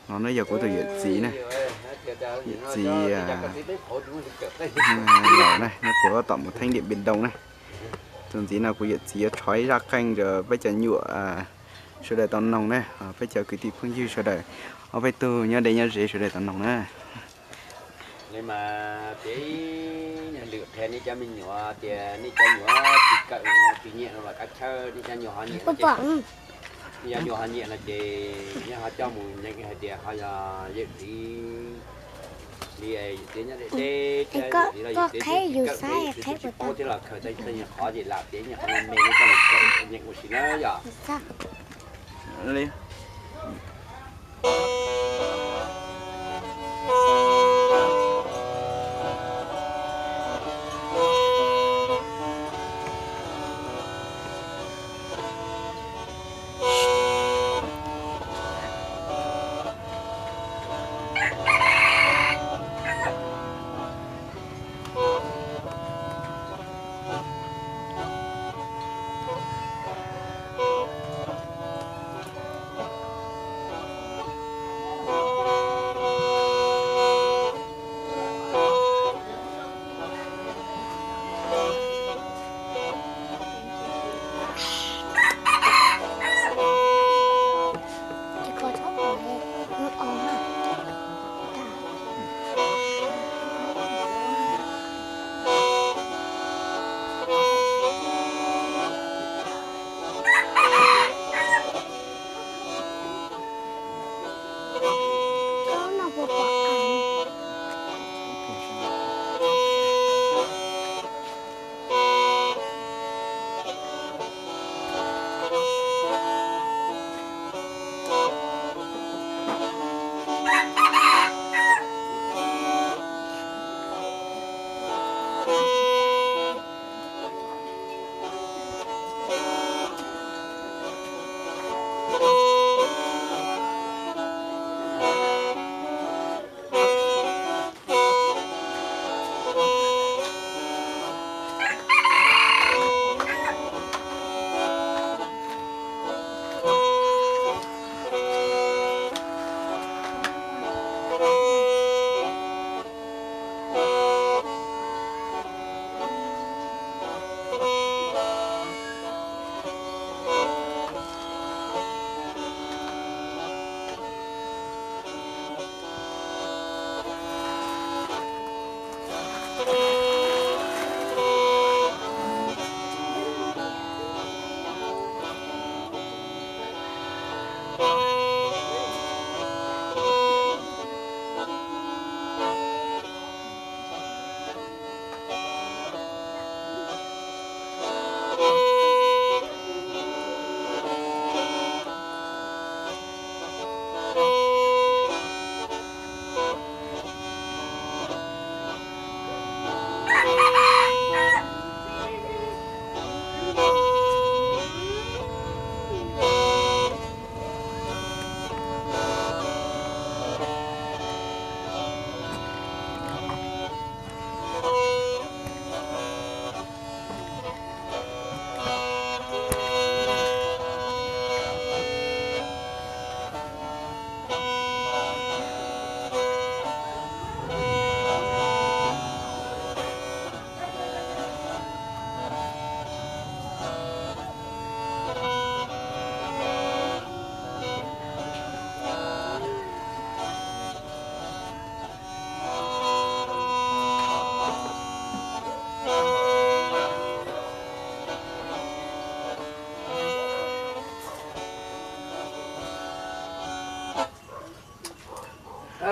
No ne yog kuv tus yawm txiv ne, yawm txiv laus ne, nyob puag tom Mus Theeb Diam Npiam Doo ne. Tus ntxiv no kuv yawm txiv yuav tshov ib zaj qeej rau peb cov nyuam sawv daws tau noog ne, peb cov kwv tij phooj ywg sawv daws, ob peb tug nyob deb nyob ze sawv daws tau noog na. Li mas tias ib nyuag lwm qhia nej cov me nyuam tias nej cov nyuam tsis kawm tsis nyiam no los kav chawj, nej cov nyuam ho nyiam no ces, nej cov nyuam ho nyiam no ces nej ho coj mus nyeem hais tias ho yog yawm txiv li, yawm txiv nyob deb deb thiab yawm txiv los yawm txiv twb tsis kawm thiab yawm txiv twb tsis paub thiab los khaws tau tej nyuag qhov ces lam tias nyuag qhov me me nej coj mus kawm nyeem ua si na yom.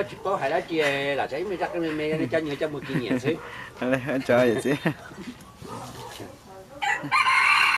Tsis paub hais dab tsi, lam xav ib me zaj qeej me me nej cov nyuam coj mus kis nyiam xwb. Tso yawm txiv.